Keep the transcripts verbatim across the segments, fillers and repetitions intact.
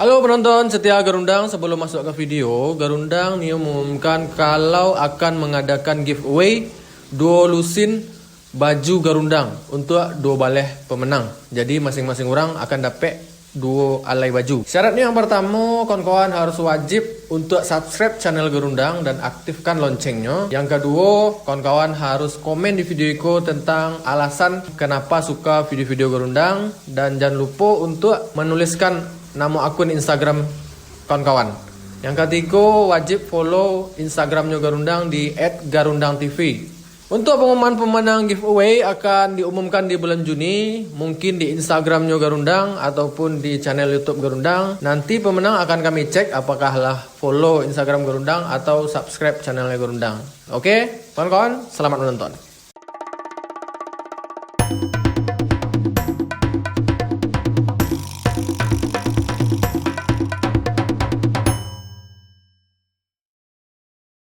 Halo penonton setia Garundang, sebelum masuk ke video, Garundang nio mengumumkan kalau akan mengadakan giveaway duo lusin baju Garundang untuk duo baleh pemenang. Jadi masing-masing orang akan dapek duo alai baju. Syaratnya yang pertama, kawan-kawan harus wajib untuk subscribe channel Garundang dan aktifkan loncengnya. Yang kedua, kawan-kawan harus komen di video iko tentang alasan kenapa suka video-video Garundang dan jangan lupa untuk menuliskan nama akun Instagram kawan-kawan. Yang ketiga, wajib follow Instagramnya Garundang di at garundang T V. Untuk pengumuman pemenang giveaway akan diumumkan di bulan Juni, mungkin di Instagramnya Garundang ataupun di channel YouTube Garundang. Nanti pemenang akan kami cek apakah lah follow Instagram Garundang atau subscribe channelnya Garundang. Oke, kawan-kawan, selamat menonton.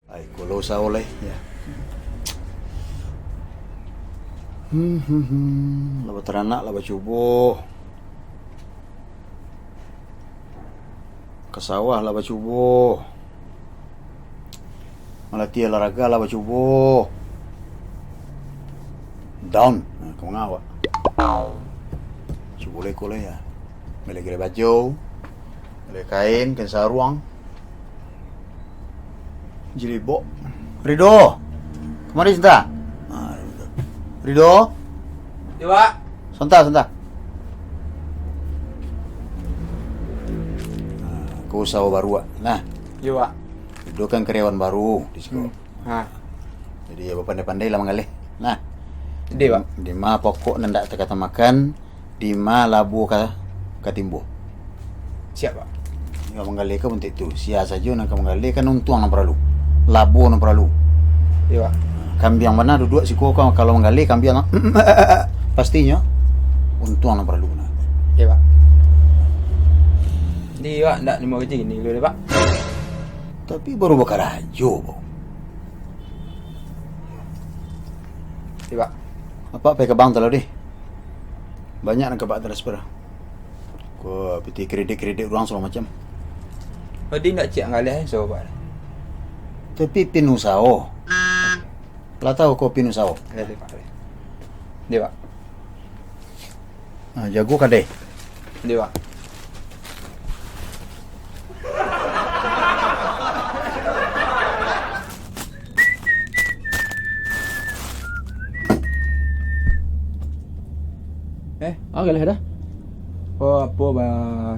Ai, kalau usaho lai, ya. Hmm, hmm, hmm. Lah bataranak, lah bacubo. Ka sawah lah bacubo. Malatih olahraga lah bacubo. Down. Nah, ka manga awak? Cubo lah iko lah, ya. Bali galeh bajau, galeh kain, kain saruang. Jilibok. Rido. Kamari santa. Ah, Rido. Yo, Pak. Santa, santa. Ah, ko usaho baru, Wak. Nah. Yo, Pak. Rido kan karyawan baru di siko. Hmm. Ha. Jadi, yo, bapandai-pandai lah manggaleh. Nah. Deh, Pak. Di ma pokok nan ndak takatamakan, di ma labo ka, ka timbo. Siap, Pak. Yo, manggaleh ka buntuak tu. Sia sajo nan ka manggaleh, kan untuang nan paralu. Labo nan paralu. Iyo, Pak. Kambiang bana duduak siko ka, kalau manggaleh kambiang, pastinyo untuang nan paralu nah. Iyo, Pak. Di, Pak, ndak nimo gaji ni dulu deh, Pak. Tapi baru bakarajo, Bang. Iyo, Pak. Apak pai ka bank tu lah deh. Banyak nan ka apak transfer. Ko pitih kredit-kredit urang sagalo macam. Odi ndak ciek anggaleh so, Pak. Tapi pin usaho. Lah tahu ko pin usaho? Lah, Pak. Deh, Pak. Ah, jago kadai. Deh, Pak. Eh, ah, galeh dah. Oh, apo ba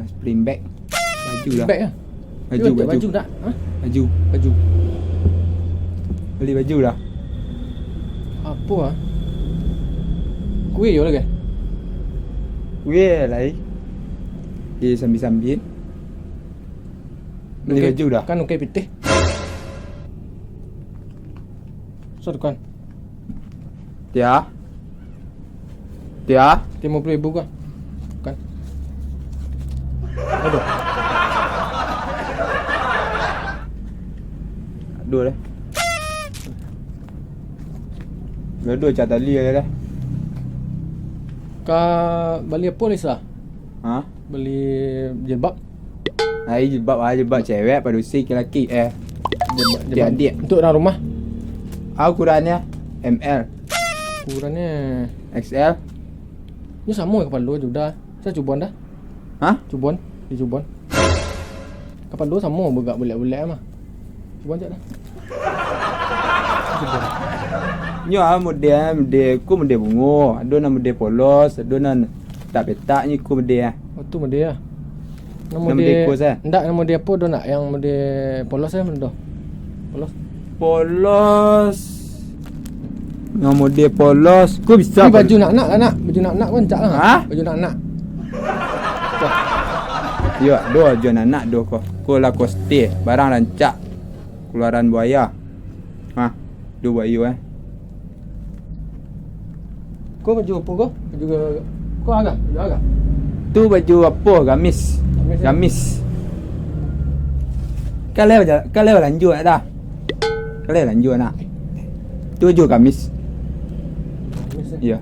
spring bag? Baju lah. Bag lah. Baju, baju. Baju nak? Ha? Baju. Baju. Bali baju lah. Apo ah? Kue yo lagi? Kue lai. Eh, sambil-sambil. Bali baju dah. Kan ukai pitih. Satu kan. Tia. Tia. Lima puluh ribu kah? Kan. Aduh. Aduh deh. Aduh, cak tali aja deh. Ka bali apo, Lisa? Ha? Bali jilbab. Ai, jilbab, ah, jilbab cewek, padusi, laki-laki, eh. Jilbab, jilbab. Adik-adik. Untuk urang rumah. Ah, ukurannyo M L. Ukurannyo X L. Nyo samo jo kapalo jo Uda. Sa cuboan dah. Hah? Cuboan, di cuboan. Kapalo samo bagak bulek-bulek mah. Cuboan cak dah. Nyo ah, model, model, ko model bungo, ado nan model polos, ado nan petak-petak nyo iko model ah. Oh, tu model ah. Nan model, model ko sa? Ndak, nan model apo do nak? Yang model polos eh, model tu. Polos. Polos. Nan model polos. Ko bisa. Tapi baju nak-nak lah nak. Baju nak-nak ko rancak lah. Hah? Baju nak-nak. Yo, do baju nak-nak do ko. Ko Lacoste, barang rancak. Keluaran buaya. Ha, duo buayo eh. Ko baju apo ko? Baju ko, ko agak, baju agak. Tu baju apo? Gamis. Gamis, eh? Gamis. Kalau baja-, kalau balanjo nak dah. Kalau balanjo nak. Tu baju gamis. Gamis, eh? Iyo.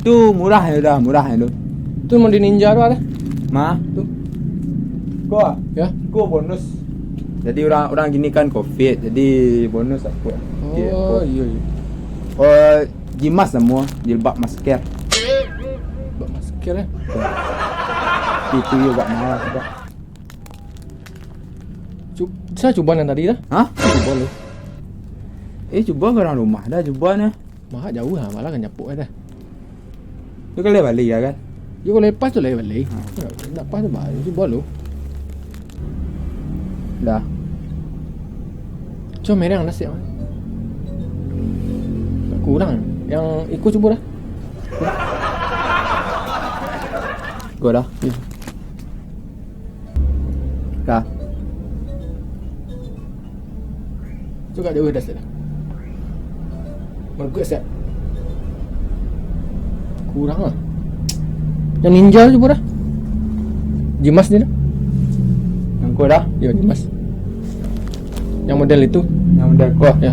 Tu murah yo dah, murah yo tu. Tu model ninja tu ado? Ma? Tu. Ko, ah? Ya? Ko bonus. Jadi urang, urang kini kan covid, jadi bonus apo? Oh, iyo, iyo. Oh, Jimas namo, jilbab masker. Jilbab masker, eh? Itu iyo agak mahal sudah. Cu-, sa cubo nan tadi dah. Hah? Sa cubo lu. Eh, cubo ka urang rumah dah, cubo nah. Mahak jauah lah, malah ka nyapuk dah. Tu kalau bali ya kan? Yo, kalau lepas tu lah bali. Ha. Nak pas tu bah, cubo lu. Dah. Cubo mereng dah siap. Kurang. Yang iko cubo dah. Iko dah. Yo. Dah. Cubo jauah dah siap dah. Bagus siap. Kurang lah. Yang ninja cubo dah. Jimas ni dah. Yang ko dah? Yo, Jimas. Yang model itu. Yang model ko? Ya.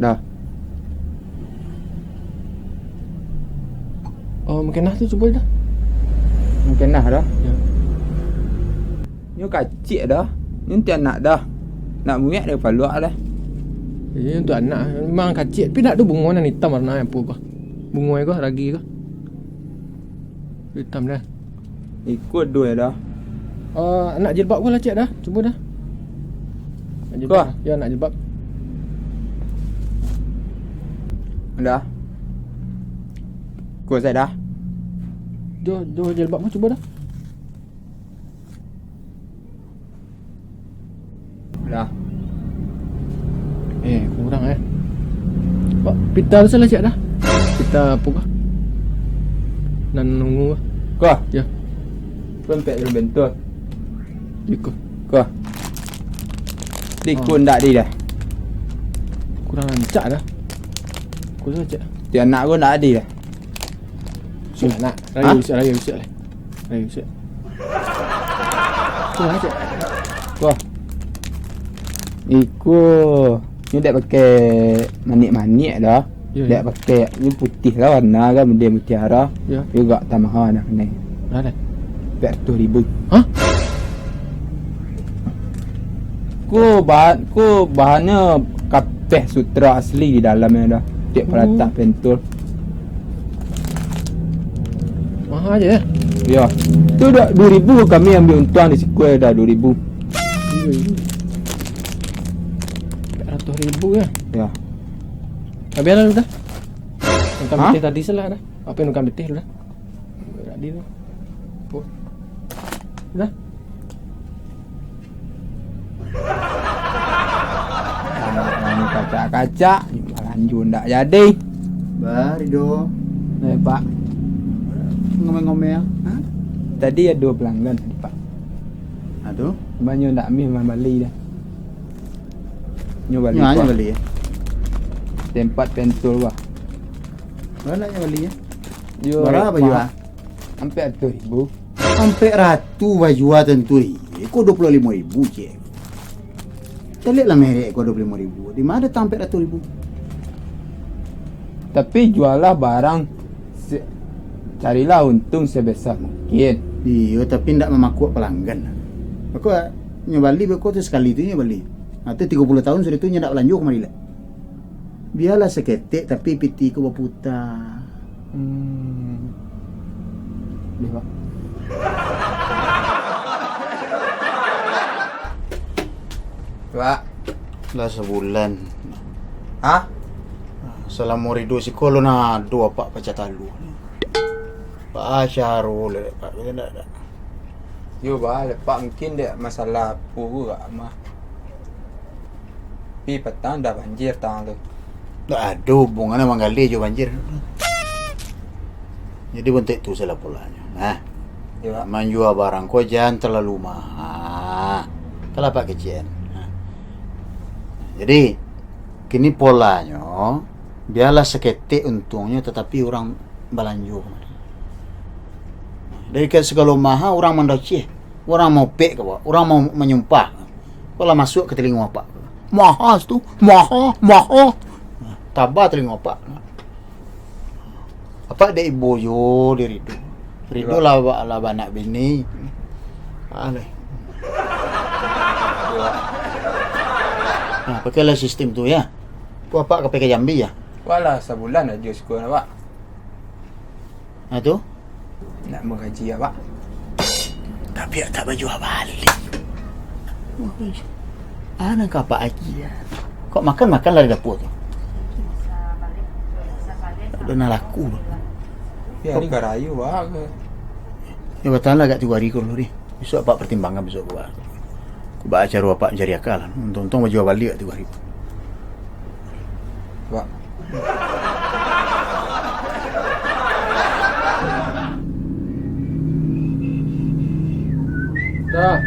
Dah. Oh, mungkin nah tu cubo dah. Mungkin nah dah. Ya. Nyo kacik dah. Nyo untuak anak dah. Nak muek dari paluak dah. Iyo, untuak anak. Memang kacik. Tapi nak tu bungo nan itam warna apo ko? Bungo ko, ragi ko. Itam dah. Iko duo dah. Ah, nak jilbab ko lah ciek dah. Cubo dah. Nak jilbab. Ko? Yo, nak jilbab. Dah. Ko sajo dah. Jo, jo jilbab ko cubo dah. Dah. Eh, kurang eh. Pak, pita tu salah ciek dah. Pita apo kah? Nan ungu kah? Kah? Yo. Pempek dulu bentuk. Iko. Kah? Iko ndak di dah. Kurang rancak dah. Kurang rancak. Ti anak ko ndak di dah. Sudah nak. Rayu, sudah rayu, sudah lah. Rayu, sudah. Sudah lah, cek. Wah. Iko, ni dak pakai manik-manik dah. Yo, dak yo. Pakai, ni putih lah warna kan, model mutiara. Yo. Juga tak mahal dah ni. Berapa? Empat ratus ribu. Hah? Ko bahan, ko bahannyo kapeh sutra asli di dalamnyo dah. Tiap palatak pentul. Mahal je, eh? Yo. Tu dah dua ribu kami ambil untuang di siko dah dua ribu. Iyo, iyo. Empat ratus ribu ya? Yo. Habis lah dah. Hah? Tadi salah dah. Apo nan ka pitih tu dah? Tadi tu. Apo? Dah. Anak kacak-kacak, balanjo ndak jadi. Bari doh. Eh, Pak. Ngomel-ngomel. Hah? Tadi ado pelanggan tadi, Pak. Ado? Banyak ndak mih mambali dah. Nyo bali, Pak. Nyo bali, ya? Tempat pentul, Pak. Bara nyo bali, ya? Yo, bara, Pak. Bara bajua? Ampek ratuih ribu. Ampek ratuih bajua tantu, iko duo puluah limo ribu, cek. Caliaklah merek ko duo puluah limo ribu. Di ma datang ampek ratuih ribu? Tapi jualah barang se-, carilah untung sebesar mungkin. Iyo, tapi ndak mamakuak pelanggan. Beko nyo bali, beko tu sakali tu nyo bali. Atau tigo puluah tahun sudah tu nyo ndak balanjo kamari lai. Bialah saketek, tapi pitih ko baputa. Hmm. Deh, Pak. Pak. Lah sabulan. Hah? Salamo Rido siko lo nado apak pacah talua. Pak Asyaru le, Pak. Ndak, ndak. Yo, bah, lepak mungkin dek masalah apo ko gak mah. Tapi patang dah banjir tang tu. Ndak ado hubungan manggali jo banjir. Jadi, bantuak tu salah pulanyo. Nah. Yo. Manjua barang ko jan talalu maha. Talapak kecil. Nah. Jadi, kini polanyo, bialah saketek untungnyo, tatapi urang balanjo kamari. Dari ka sagalo maha, urang mandoceh, urang maupek ka bawah, urang mau manyumpah. Ko lah masuak ka talingo apak. Maha tu, maha, maha. Taba talingo apak. Apak dek ibo jo diri tu. Ridho lah, ba-, lah baanak bini. Alah. Nah, pakailah sistem tu, ya. Ko apak ka pai ka Jambi, ya? Walah, sabulan ajo siko, Pak. Nah, tu. Nak manggaji, ya, Pak. Tapi tak bajua baliak. Ah, nan ka apak agiah. Kok makan-makan lah di dapur tu. Tak ado nan laku tu. Ya, hari ka rayo, Pak. Ya, batahan lah agak tigo hari ko dulu, deh. Bisuak apak pertimbangkan bisuak ko, Pak. Ko baa caro apak mancari aka lah. Untuang-untuang bajua baliak tigo hari. Pak. Dah.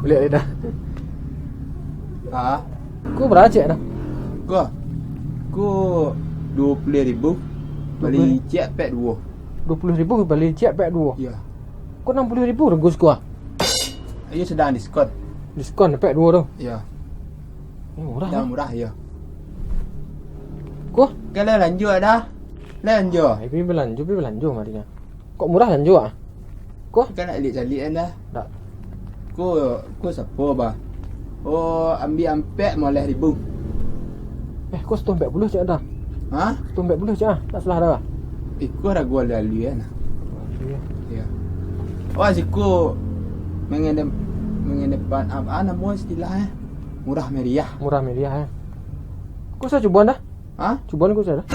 Baliak dah. Ha? Ko bara ciek dah? Ko, ko duo puluah ribu. Bali ciek pek duo. Duo puluah ribu bali ciek pek duo? Iyo. Ko anam puluah ribu rego siko ah? Iyo, sadang diskon. Diskon pek duo tu? Iyo. Eh, murah. Sadang murah, iyo. Ko? Kan lah lanjua dah. Lanjua. Eh, pai balanjo, pai balanjo mari nyo. Kok murah lanjua ah? Ko? Kan nak caliak-caliak lah. Dak. Ko, ko sapo, bah? Oh, ambiak ampek limo baleh ribu. Eh, ko saratus ampek puluah ciek dah. Ha? Saratus ampek puluah ciek ah. Tak salah dah. Iko rago alih-alih kan. Alih-alih. Iyo. Wah, siko mengedepan, mengedepan apa namo istilah eh? Murah meriah. Murah meriah eh. Ko sa cuboan dah? Ha? Cuboan ko sa dah?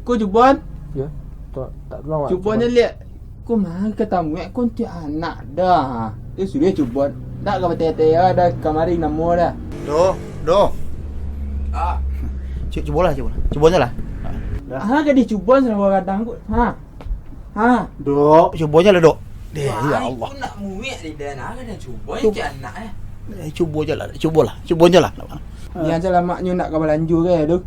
Ko cuboan? Iyo. Tak, tak pulang, Wak. Cuboan. Cuboan je liak. Ko mah katamu, eh, ko untuak anak dah. Eh, sudah cuboan. Dak ka bataya-taya dah kamari namo dah. Doh, doh. Ah. Cu-, cubolah, cubolah. Cuboan je lah. Dah. Ah, gadih cuboan salah gadang ko. Ha. Ha. Dok, cuboan je lah, Dok. Deh, ya Allah. Aku nak muek di dan ada dah cuboan. Cuk. Cik anak eh. Eh, cubo je lah, cubolah. Cuboan je lah. Jan salamaknyo nak ka balanjo ke tu.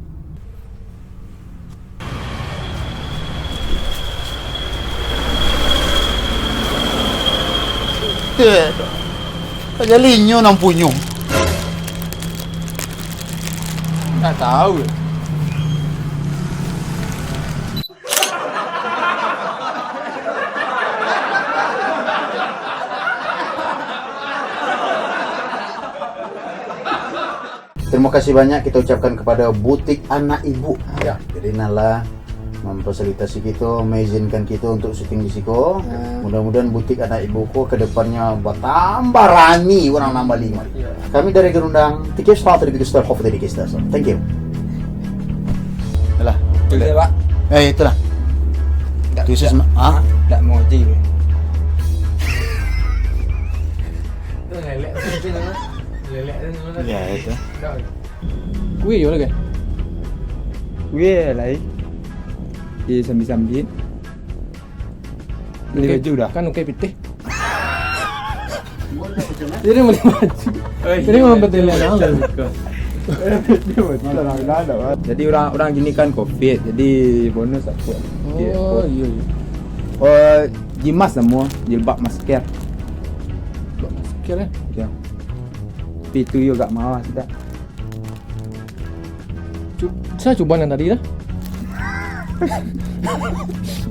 Eh, tak jadi inyo nan punyo. Tak tahu. Terima kasih banyak kita ucapkan kepada Butik Anak Ibu. Ya. Jadi, nan lah memfasilitasi kita, mengizinkan kita untuk syuting di siko. Ya. Mudah-mudahan Butik Anak Ibu ko ke depannya bertambah rami orang nambah lima. Ya. Kami dari Gerundang, the guest star, the biggest star, hope the biggest star. Thank you. Yalah. Boleh, Pak? Eh, itulah. Tak, This is tak, my, ha? Tak mau je. Lelek tu nama. Lelek tu nama. Ya, itu. Kuih yo lagi. Kuih lain. Di sambil-sambil. Bali baju dah. Kan ukai pitih. Jadi bali baju. Oh, jadi iya, memang betul lah. Jadi orang, orang gini kan covid, jadi bonus apa? Oh, iya, iya. Oh, jimas semua, jilbab masker. Jilbab masker, eh? Ya. Tapi itu juga mawah sudah. Cu-, sa cuboan nan tadi lah.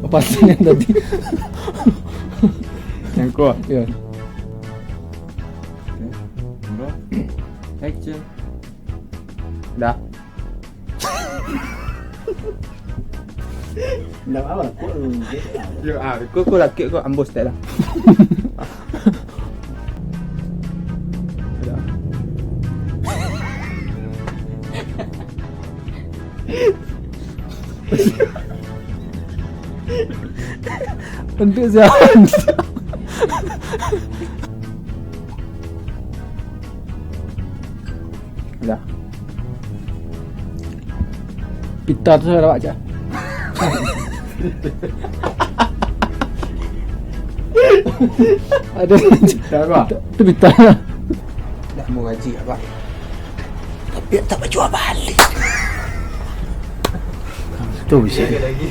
Apa sih nan tadi? Nan ko? Ya. Bro. Action. Dah. Ndak apo, kok. Yo, ah, ko, ko laki ko ambos tak lah. Untuk siapa? Dah. Pita tu saya rawat je. Ada. Dah, Pak. Tu pita. Dah mau gaji, Pak. Tapi tak baju balik. Tu bisa. Lagi.